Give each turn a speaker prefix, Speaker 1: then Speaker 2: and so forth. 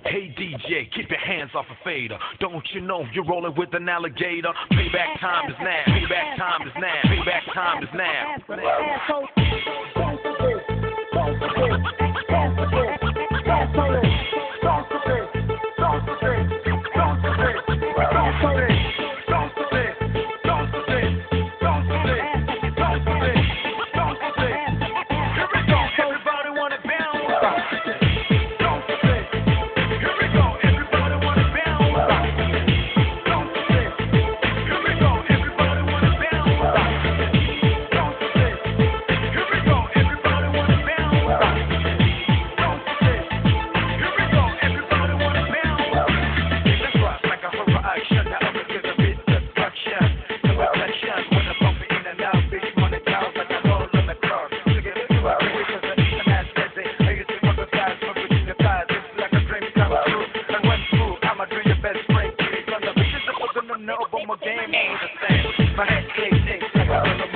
Speaker 1: Hey DJ, keep your hands off a fader. Don't you know you're rolling with an alligator? Payback time is now. Payback time is now. Payback time is now. Here we go, everybody wanna bounce. Here we go, everybody wanna bounce. Here we go, everybody wanna bounce. Here we go, everybody wanna bounce. Here we go, everybody wanna bounce. Let's rock like a horror action. Now I'm gonna beat destruction. No attention when I bump it in and out. Big money cows like a roll on the car. To get into a because the internet busy. I used to work with guys from Virginia guys. It's like a dream come true. And when through, I'ma do your best friend. On the bitches, I'm gonna know, but my game ain't the same. My head click, ticks like a